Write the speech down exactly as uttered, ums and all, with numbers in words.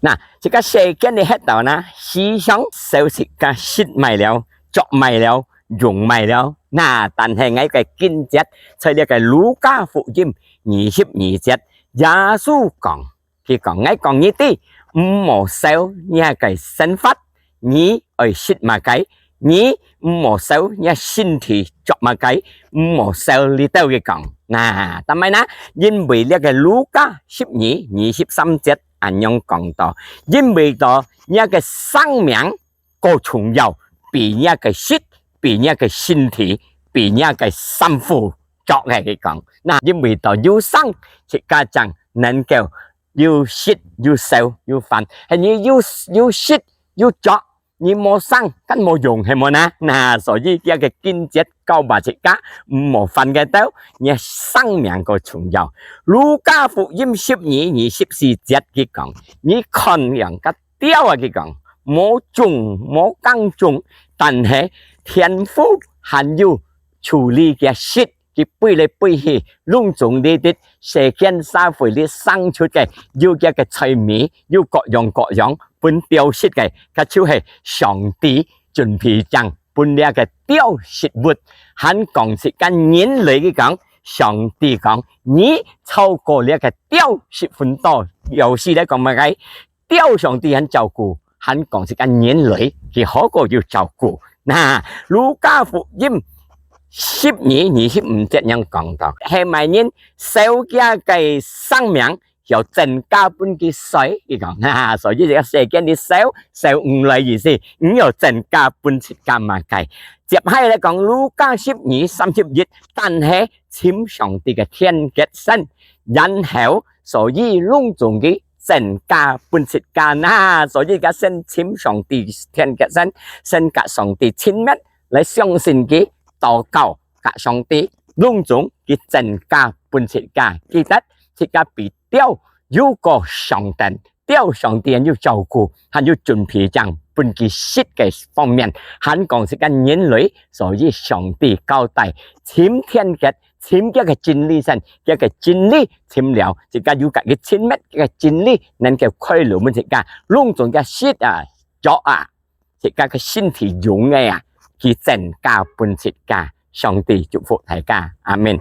那，這个世間裡歇到那，時常愁自家食麼个了，著麼个了，用麼个了。那，但係𠊎个經節，在這个路加福音二十二節，耶穌講，佢講：「𠊎講你知，毋好愁若个生活，你愛食麼个，你毋好愁若身體著麼个，毋好愁這兜。」佢講。那，但係呢，因為這个路加十二二十三節恁樣講到：「因為到若个生命過重要，比若个食，比若个身體，比若个衫褲著个。」佢講。那，因為到有生，自家正能夠有食、有愁、有飯，係你有，有食、有著，你無生，更無用，係無呢？那，所以這个經節教化自家，毋好犯該兜，若生命過重要。路加福音十二二十四節佢講：「你看仰个鳥啊，佢講，無種、無耕種，但係天父還有處理厥食，佢飛來飛去，攏總這兜世間社會裡生出个，有厥个菜米，有各樣各樣分鳥食个，該就係上帝準備正分這个鳥食物。」還講自家人類，佢講，上帝講：「你超過這个鳥食分多。」有時來講麼个？鳥上帝還照顧，還講自家人類，佢好過有照顧。那，路加福音十二二十五節仰講到：「係麼人愁厥个生命，要增加分佢衰？」佢講。那，所以這个世間裡愁，愁毋來意思，你要增加分自家麼个？接下來講，路加十二三十一，但係尋上帝个天國先，然後所有攏總个增加分自家。那，所以自家先尋上帝天國先，先佮上帝親密，來相信佢，禱告佮上帝，攏總佢增加分自家。記得，自家比鳥有過上等，鳥上帝還有照顧，還有準備正分佢食个方面，還講自家人類，所以上帝交代，尋天國，尋厥个真理先，厥个真理尋了，自家有佮佢親密，厥个真理能夠開路分自家，攏總厥食啊、著啊，自家个身體用个啊，佢增加分自家。上帝祝福大家，阿們。